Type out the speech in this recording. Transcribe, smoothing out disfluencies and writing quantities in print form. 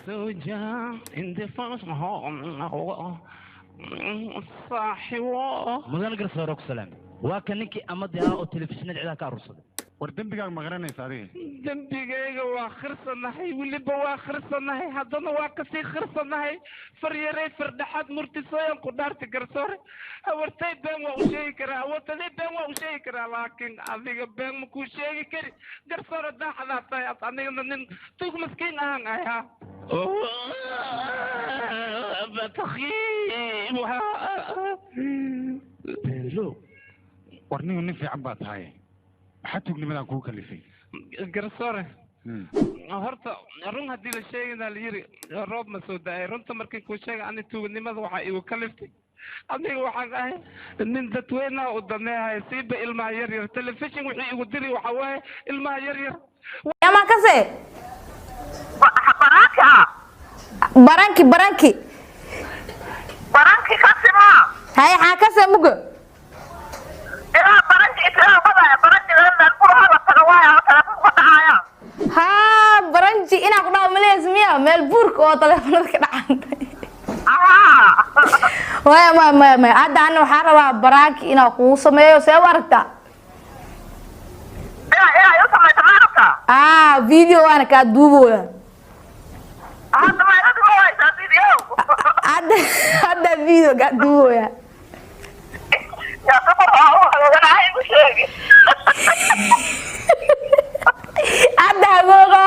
soldier in the first saaxibo. Mudane garsoore, ku salaam. Waa kan ninkii amadii ah oo telefishinada ciidaha ka aruursaday. War, dembigaaga ma garanaysa adiga? Dembigayga waa khirsanahay, weliba waa khirsanahay, haddana waa kasii khirsanahay. Faryaray fardhaxaad murtisooyan ku dhaarti, garsoore. Awartay been waa u sheegi karaa, awartadii been waa u sheegi karaa, laakiin adiga been ma kuu sheegi kari. Garsoore, daaxadaa tahay ad, anigana nin tuug maskiin ahaan ahaa. Batakhiim. Beenlow! War ninku nin fiican baa tahay, maxaa tuugnimadan kugu kalifay? Garsoore, horta run haddii la sheegana la yiri roob ma soo da-ay. Runta markii kuu sheega, ani tuuganimada waxaa igu kaliftay, aniga waxaan ahay nin dadweynaha u daneehay, siiba ilmaha yar yar. Telefishin wixii igu diri waxa waaye ilmaha yar yar. Yamaa kase? Baranka. Baranki, baranki. Baranki kasima. Hay, xaa kase mugo? Ilaa baranki islaa badaya, baranki meel kulaha la tago waaya, telefoon ka dhacaya. Haa, baranji inaa ku dhaho maleys miya? Meel buurka oo taleefanada ka dhacan. Maya, maya, maya, maya. Hadda ana waxaa rabaa baranki inaa kugu sameeyo. See u aragtaa? Inaa iu samaysa ma aragtaa? Ah, video waana kaa duubooya. Hadda ma ila duba waysaa video? Hadda, hadda video kaa duubooya. Yaa safar waa u hagooganaa igu sheegi. Hadda hagoogo.